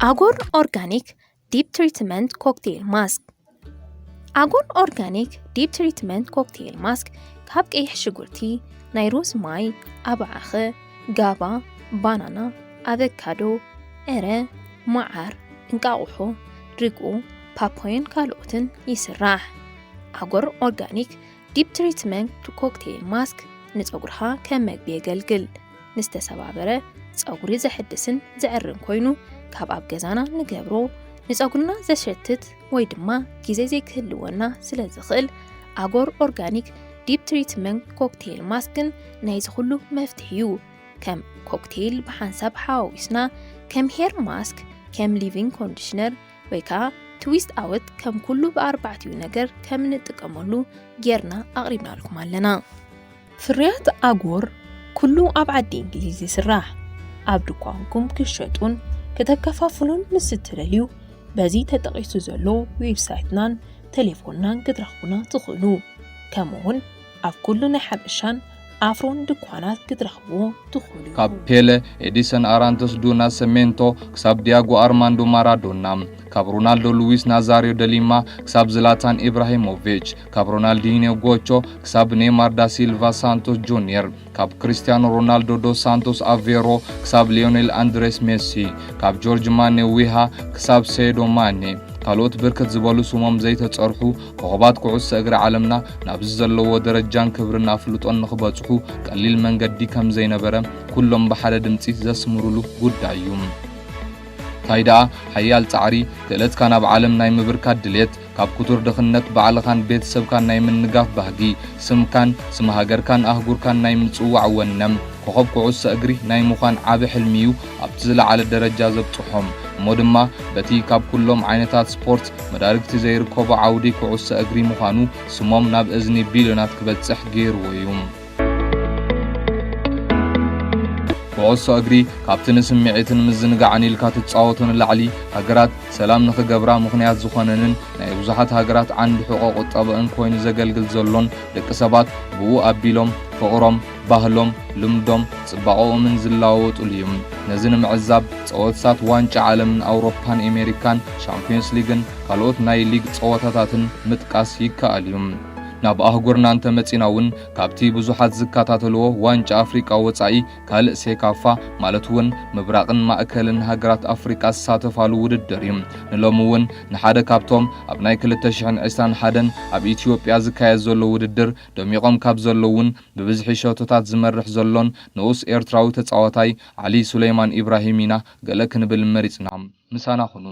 ኣጎር ኦርጋኒክ ዲፕ ትሪትመንት ኮክቴል ማስክ። ኣጎር ኦርጋኒክ ዲፕ ትሪትመንት ኮክቴል ማስክ ካብ ቀይሕ ሽጉርቲ፣ ናይ ሩዝ ማይ፣ ኣባዓኸ፣ ጋባ፣ ባናና፣ ኣቨካዶ፣ ዕረ፣ መዓር፣ እንቃቑሖ፣ ርግኦ፣ ፓፓዮን ካልኦትን ይስራሕ። ኣጎር ኦርጋኒክ ዲፕ ትሪትመንት ኮክቴል ማስክ ንጸጉርኻ ከም መግቢ የገልግል። ንዝተሰባበረ ጸጉሪ ዘሕድስን ዘዕርን ኮይኑ፣ ካብ ኣብ ገዛና ንገብሮ ንጸጉርና ዘሸትት ወይ ድማ ግዜ ዘይክህልወና ስለ ዝኽእል፣ ኣጎር ኦርጋኒክ ዲፕ ትሪትመንት ኮክቴል ማስክን ናይዚ ኩሉ መፍትሒ እዩ። ከም ኮክቴል ብሓንሳብ ሓዋዊስና፣ ከም ሄር ማስክ፣ ከም ሊቪንግ ኮንዲሽነር ወይ ከዓ ትዊስት ኣወት ከም ኩሉ ብኣርባዕቲኡ ነገር ከም እንጥቀመሉ ጌርና ኣቕሪብናልኩም ኣለና። ፍርያት ኣጎር ኩሉ ኣብ ዓዲ እንግሊዝ ይስራሕ። ኣብ ድኳንኩም ክሸጡን ከተከፋፍሉን ምስ እትደልዩ፣ በዚ ተጠቒሱ ዘሎ ዌብሳይትናን ቴሌፎንናን ክትረኽቡና ትኽእሉ። ከምኡውን ኣብ ኩሉ ናይ ሓበሻን ኣፍሮን ድኳናት ክትረኽብዎ ትኽእሉ ኢኹም። ካብ ፔለ፣ ኤዲሰን ኣራንቶስ ዱ ናሰሜንቶ ክሳብ ዲያጎ ኣርማንዶ ማራዶና፣ ካብ ሮናልዶ ሉዊስ ናዛሪዮ ደሊማ ክሳብ ዝላታን ኢብራሂሞቪች፣ ካብ ሮናልዲኒዮ ጎቾ ክሳብ ኔማር ዳ ሲልቫ ሳንቶስ ጁኒየር፣ ካብ ክርስቲያኖ ሮናልዶ ዶስ ሳንቶስ ኣቬሮ ክሳብ ሊዮኔል ኣንድሬስ ሜሲ፣ ካብ ጆርጅ ማኔ ዊሃ ክሳብ ሴዶ ማኔ፣ ካልኦት ብርክት ዝበሉ ስሞም ዘይተጸርሑ ኮኸባት ኩዕሶ እግሪ ዓለምና ናብዚ ዘለዎ ደረጃን ክብርን ኣፍልጦን ንኽበጽሑ ቀሊል መንገዲ ከም ዘይነበረ ኩሎም ብሓደ ድምጺ ዘስምሩሉ ጉዳይ እዩ። እንታይ ደኣ ሓያል ጻዕሪ፣ ክእለትካ ናብ ዓለም ናይ ምብርካት ድሌት፣ ካብ ክቱር ድኽነት ባዕልኻን ቤተሰብካን ናይ ምንጋፍ ባህጊ፣ ስምካን ስም ሃገርካን ኣህጉርካን ናይ ምጽዋዕ ወነ፣ ኮኸብ ኩዕሶ እግሪ ናይ ምዃን ዓቢ ሕልሚ እዩ ኣብቲ ዝለዓለ ደረጃ ዘብጽሖም። እሞ ድማ በቲ ካብ ኩሎም ዓይነታት ስፖርት መዳርግቲ ዘይርከቦ ዓውዲ ኩዕሶ እግሪ ምዃኑ ስሞም ናብ እዝኒ ቢልዮናት ክበጽሕ ገይርዎ እዩ። ኩዕሶ እግሪ ካብቲ ንስምዒትን ምዝንጋዕን ኢልካ ትጻወቶ ንላዕሊ፣ ሃገራት ሰላም ንኽገብራ ምኽንያት ዝኾነንን ናይ ብዙሓት ሃገራት ዓንዲ ሕቖ ቁጠበአን ኮይኑ ዘገልግል ዘሎን፣ ደቂ ሰባት ብኡ ኣቢሎም ፍቕሮም፣ ባህሎም፣ ልምዶም፣ ጽባቐኦምን ዝለዋወጡሉ እዩ። ነዚ ንምዕዛብ ጸወታታት ዋንጫ ዓለምን ኣውሮፓን ኣሜሪካን፣ ሻምፒዮንስ ሊግን ካልኦት ናይ ሊግ ጸወታታትን ምጥቃስ ይከኣል እዩ። ናብ ኣህጉርና እንተመጺና እውን፣ ካብቲ ብዙሓት ዝከታተልዎ ዋንጫ ኣፍሪቃ ወጻኢ፣ ካልእ ሴካፋ፣ ማለት እውን ምብራቕን ማእከልን ሃገራት ኣፍሪቃ ዝሳተፋሉ ውድድር እዩ። ንሎሚ እውን ንሓደ ካብቶም ኣብ ናይ ክልተ ሽሕን ዕስራን ሓደን ኣብ ኢትዮጵያ ዝካየድ ዘሎ ውድድር ደሚቖም ካብ ዘለዉን ብብዝሒ ሸቶታት ዝመርሕ ዘሎን ንኡስ ኤርትራዊ ተጻዋታይ ዓሊ ሱለይማን ኢብራሂም ኢና ገለ ክንብል መሪጽና። ምሳና ኩኑ።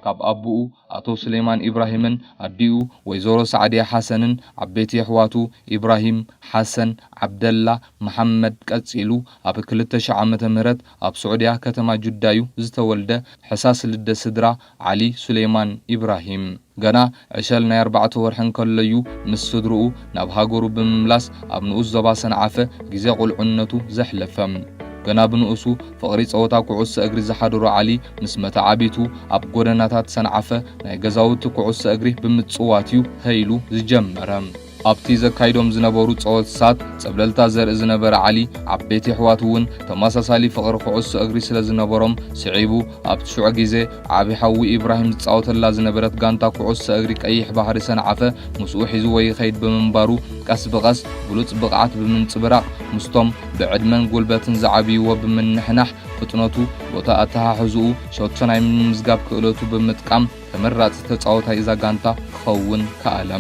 ካብ ኣቡኡ ኣቶ ሱሌማን ኢብራሂምን ኣዲኡ ወይዘሮ ሳዕድያ ሓሰንን ዓበይቲ የሕዋቱ ኢብራሂም፣ ሓሰን፣ ዓብደላ፣ መሓመድ ቀጺሉ ኣብ ክልተ ሽሕ ዓመተ ምህረት ኣብ ስዑድያ ከተማ ጁዳዩ ዝተወልደ ሕሳስ ልደ ስድራ ዓሊ ሱሌማን ኢብራሂም። ገና ዕሸል ናይ ኣርባዕተ ወርሒ እንከሎ'ዩ ምስ ስድርኡ ናብ ሃገሩ ብምምላስ ኣብ ንኡስ ዞባ ሰንዓፈ ግዜ ቁልዕነቱ ዘሕለፈ። ገና ብንኡሱ ፍቕሪ ጸወታ ኩዕሶ እግሪ ዝሓደሮ ዓሊ ምስ መተዓቢቱ ኣብ ጎደናታት ሰንዓፈ ናይ ገዛውቲ ኩዕሶ እግሪ ብምጽዋት'ዩ ሀይሉ ዝጀመረ። ኣብቲ ዘካይዶም ዝነበሩ ጸወታታት ጸብለልታ ዘርኢ ዝነበረ ዓሊ፣ ዓበይቲ ኣሕዋቱ እውን ተመሳሳሊ ፍቕሪ ኩዕሶ እግሪ ስለ ዝነበሮም፣ ስዒቡ ኣብቲ ሽዑ ግዜ ዓቢ ሓዉ ኢብራሂም ዝጻወተላ ዝነበረት ጋንታ ኩዕሶ እግሪ ቀይሕ ባሕሪ ሰንዓፈ ምስኡ ሒዝዎ ይኸይድ ብምንባሩ፣ ቀስ ብቐስ ብሉጽ ብቕዓት ብምንጽብራቕ፣ ምስቶም ብዕድመን ጉልበትን ዝዓብይዎ ብምንሕናሕ፣ ፍጥነቱ፣ ቦታ ኣተሓሕዝኡ፣ ሸቶ ናይ ምምዝጋብ ክእለቱ ብምጥቃም፣ ተመራጺ ተጻዋታይ እዛ ጋንታ ክኸውን ከኣለ።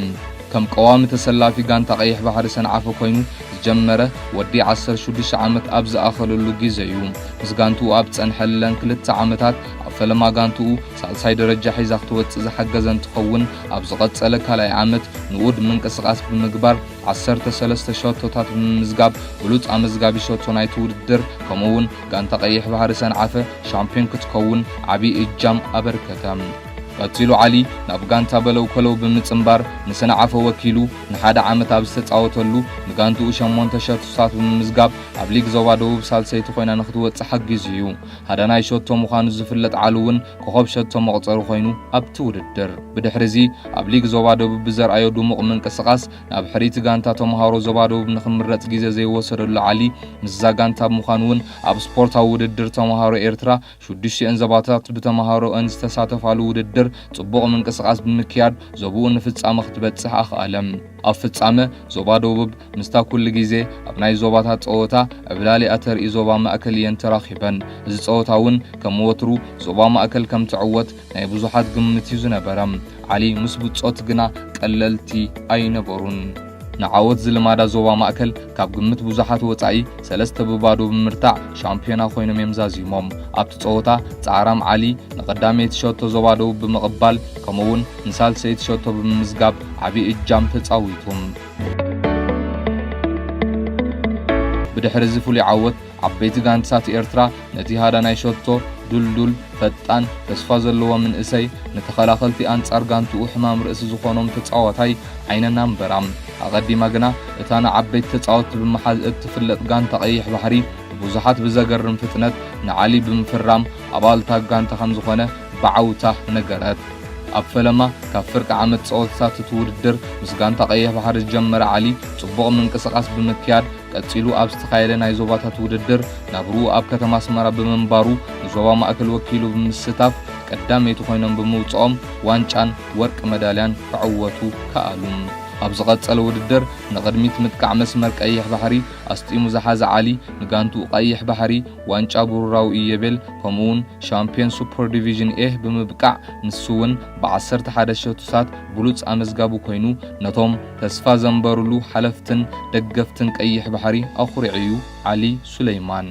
ከም ቀዋሚ ተሰላፊ ጋንታ ቀይሕ ባሕሪ ሰንዓፈ ኮይኑ ዝጀመረ ወዲ ዓሰርተ ሽዱሽተ ዓመት ኣብ ዝኣኸለሉ ግዜ'ዩ። ምስ ጋንትኡ ኣብ ዝጸንሐለን ክልተ ዓመታት ኣብ ፈለማ ጋንትኡ ሳልሳይ ደረጃ ሒዛ ክትወጽእ ዝሓገዘ እንትኸውን፣ ኣብ ዝቐጸለ ካልኣይ ዓመት ንኡድ ምንቅስቓስ ብምግባር ዓሰርተ ሰለስተ ሸቶታት ብምምዝጋብ ብሉጽ ኣመዝጋቢ ሸቶ ናይቲ ውድድር፣ ከምኡ'ውን ጋንታ ቀይሕ ባሕሪ ሰንዓፈ ሻምፒዮን ክትከውን ዓቢ እጃም ኣበርከተ። ቀጺሉ ዓሊ ናብ ጋንታ በለው ከለው ብምጽንባር ንሰንዓፈ ወኪሉ ንሓደ ዓመት ኣብ ዝተጻወተሉ ንጋንትኡ ሸሞንተ ሸቶታት ብምምዝጋብ ኣብ ሊግ ዞባ ደቡብ ሳልሰይቲ ኮይና ንክትወጽእ ሓጊዙ እዩ። ሃዳናይ ሸቶ ምዃኑ ዝፍለጥ ዓሊ እውን ኮኸብ ሸቶ መቑጸሪ ኮይኑ ኣብቲ ውድድር። ብድሕሪ እዚ ኣብ ሊግ ዞባ ደቡብ ብዘርኣዮ ድሙቕ ምንቅስቓስ ናብ ሕርይቲ ጋንታ ተምሃሮ ዞባ ደቡብ ንክምረጽ ግዜ ዘይወሰደሉ ዓሊ ምስዛ ጋንታ ብምዃኑ እውን ኣብ ስፖርታዊ ውድድር ተምሃሮ ኤርትራ ሽዱሽቲኤን ዞባታት ብተምሃሮኣን ዝተሳተፋሉ ውድድር ጽቡቕ ምንቅስቓስ ብምክያድ ዞባኡ ንፍጻመ ክትበጽሕ ኣኽኣለ። ኣብ ፍጻመ ዞባ ደቡብ ምስታ ኩሉ ግዜ ኣብ ናይ ዞባታት ጸወታ ዕብላሊኣ ተርኢ ዞባ ማእከል እየን ተራኺበን። እዚ ጸወታ እውን ከም ወትሩ ዞባ ማእከል ከም ትዕወት ናይ ብዙሓት ግምት እዩ ዝነበረ። ዓሊ ምስ ብጾት ግና ቀለልቲ ኣይነበሩን። ንዓወት ዝልማዳ ዞባ ማእከል ካብ ግምት ብዙሓት ወጻኢ ሰለስተ ብባዶ ብምርታዕ ሻምፒዮና ኮይኖም እዮም ዛዚሞም። ኣብቲ ጸወታ ጻዕራም ዓሊ ንቐዳመይቲ ሸቶ ዞባ ደቡብ ብምቕባል ከምኡውን ንሳልሰይቲ ሸቶ ብምምዝጋብ ዓቢ እጃም ተጻዊቱ። ብድሕሪ እዚ ፍሉይ ዓወት ዓበይቲ ጋንትታት ኤርትራ ነቲ ሃዳናይ ሸቶ ድልዱል፣ ፈጣን፣ ተስፋ ዘለዎ ምንእሰይ፣ ንተኸላኸልቲ ኣንጻር ጋንትኡ ሕማም ርእሲ ዝኾኖም ተጻዋታይ ዓይነን ኣንበራ። ኣቐዲማ ግና እታ ንዓበይቲ ተጻወትቲ ብምሓዝ እትፍለጥ ጋንታ ቀይሕ ባሕሪ ብዙሓት ብዘገርም ፍጥነት ንዓሊ ብምፍራም ኣባልታ ጋንታ ከም ዝኾነ ብዓውታ ነገረት። ኣብ ፈለማ ካብ ፍርቂ ዓመት ጸወታታት እቲ ውድድር ምስ ጋንታ ቀይሕ ባሕሪ ዝጀመረ ዓሊ ጽቡቕ ምንቅስቓስ ብምክያድ ቀጺሉ ኣብ ዝተኻየደ ናይ ዞባታት ውድድር ናብርኡ ኣብ ከተማ ኣስመራ ብምንባሩ ንዞባ ማእከል ወኪሉ ብምስታፍ ቀዳመይቲ ኮይኖም ብምውጽኦም ዋንጫን ወርቂ መዳልያን ክዕወቱ ከኣሉ። ኣብ ዝቐጸለ ውድድር ንቕድሚት ምጥቃዕ መስመር ቀይሕ ባሕሪ ኣስጢሙ ዝሓዘ ዓሊ ንጋንትኡ ቀይሕ ባሕሪ ዋንጫ ብሩራዊ ኢዮቤል ከምኡውን ሻምፒዮን ሱፐር ዲቪዥን ኤ ብምብቃዕ ንሱ እውን ብዓሰርተ ሓደ ሸቶታት ብሉጽ ኣመዝጋቢ ኮይኑ ነቶም ተስፋ ዘንበሩሉ ሓለፍትን ደገፍትን ቀይሕ ባሕሪ ኣኹሪዑ እዩ ዓሊ ሱለይማን።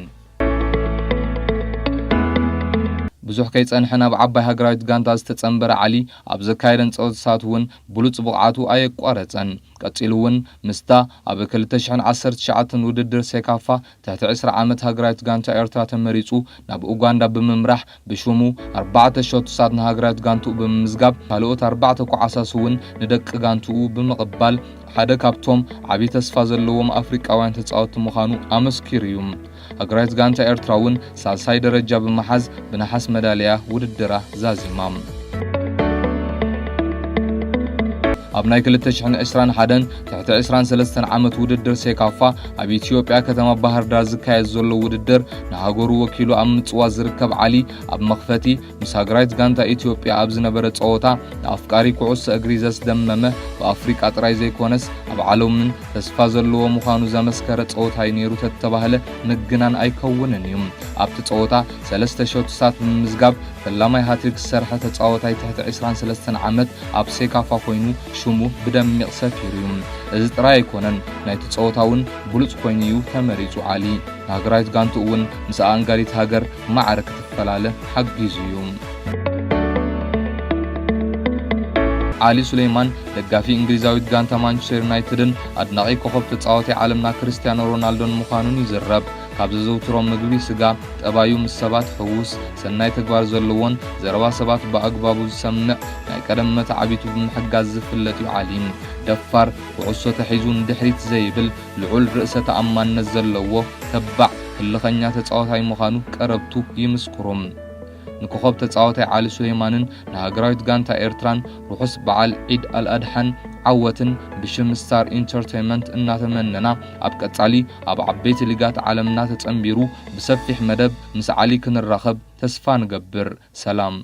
ብዙሕ ከይጸንሐ ናብ ዓባይ ሃገራዊት ጋንታ ዝተጸንበረ ዓሊ ኣብ ዘካየደን ጸወታታት እውን ብሉጽ ብቕዓቱ ኣየቋረጸን። ቀጺሉ እውን ምስታ ኣብ ክልተ ሽሕን ዓሰርተ ትሽዓተን ውድድር ሴካፋ ትሕቲ ዕስራ ዓመት ሃገራዊት ጋንታ ኤርትራ ተመሪጹ ናብ ኡጋንዳ ብምምራሕ ብሽሙ ኣርባዕተ ሸቶታት ንሃገራዊት ጋንትኡ ብምምዝጋብ ካልኦት ኣርባዕተ ኮዓሳስ እውን ንደቂ ጋንትኡ ብምቕባል ሓደ ካብቶም ዓቢ ተስፋ ዘለዎም ኣፍሪቃውያን ተጻወትቲ ምዃኑ ኣመስኪሩ እዩ። ሃገራዊት ጋንታ ኤርትራ እውን ሳልሳይ ደረጃ ብምሓዝ ብነሓስ መዳልያ ውድድራ ዛዚማ። ኣብ ናይ ክልተ ሽሕን ዕስራን ሓደን ትሕቲ ዕስራን ሰለስተን ዓመት ውድድር ሴካፋ ኣብ ኢትዮጵያ ከተማ ባህር ዳር ዝካየድ ዘሎ ውድድር ንሃገሩ ወኪሉ ኣብ ምጽዋት ዝርከብ ዓሊ ኣብ መኽፈቲ ምስ ሃገራዊት ጋንታ ኢትዮጵያ ኣብ ዝነበረ ጸወታ ንኣፍቃሪ ኩዕሶ እግሪ ዘስደመመ ብኣፍሪቃ ጥራይ ዘይኮነስ ኣብ ዓለምን ተስፋ ዘለዎ ምዃኑ ዘመስከረ ጸወታይ ነይሩ ተተባህለ ምግናን ኣይከውንን እዩ። ኣብቲ ጸወታ ሰለስተ ሸቶታት ብምምዝጋብ ፈላማይ ሃትሪክ ዝሰርሐ ተጻወታይ ትሕቲ ዕስራን ሰለስተን ዓመት ኣብ ሴካፋ ኮይኑ ሽሙ ብደሚቕ ሰፊሩ እዩ። እዚ ጥራይ ኣይኮነን፣ ናይቲ ጸወታ እውን ብሉጽ ኮይኑ እዩ ተመሪጹ ዓሊ። ንሃገራዊት ጋንትኡ እውን ምስ ኣኣንጋዲት ሃገር ማዕረ ክትፈላለ ሓጊዙ እዩ። ዓሊ ሱሌይማን ደጋፊ እንግሊዛዊት ጋንታ ማንቸስተር ዩናይትድን ኣድናቒ ኮኸብ ተጻዋታይ ዓለምና ክርስቲያኖ ሮናልዶን ምዃኑን ይዝረብ። ካብ ዘዘውትሮም ምግቢ ስጋ፣ ጠባዩ ምስ ሰባት ሕዉስ፣ ሰናይ ተግባር ዘለዎን ዘረባ ሰባት ብኣግባቡ ዝሰምዕ ናይ ቀደም መተዓቢቱ ብምሕጋዝ ዝፍለጥ እዩ ዓሊ። ደፋር፣ ኩዕሶ ተሒዙ ንድሕሪት ዘይብል፣ ልዑል ርእሰ ተኣማንነት ዘለዎ፣ ተባዕ፣ ህልኸኛ ተጻዋታይ ምዃኑ ቀረብቱ ይምስክሩ። ንኮኸብ ተጻዋታይ ዓሊ ሱሌይማንን ንሃገራዊት ጋንታ ኤርትራን ርሑስ በዓል ዒድ ኣልኣድሓን ዓወትን ብሽም ስታር ኢንተርቴይንመንት እናተመነና፣ ኣብ ቀጻሊ ኣብ ዓበይቲ ሊጋት ዓለምና ተጸንቢሩ ብሰፊሕ መደብ ምስ ዓሊ ክንራኸብ ተስፋ ንገብር። ሰላም።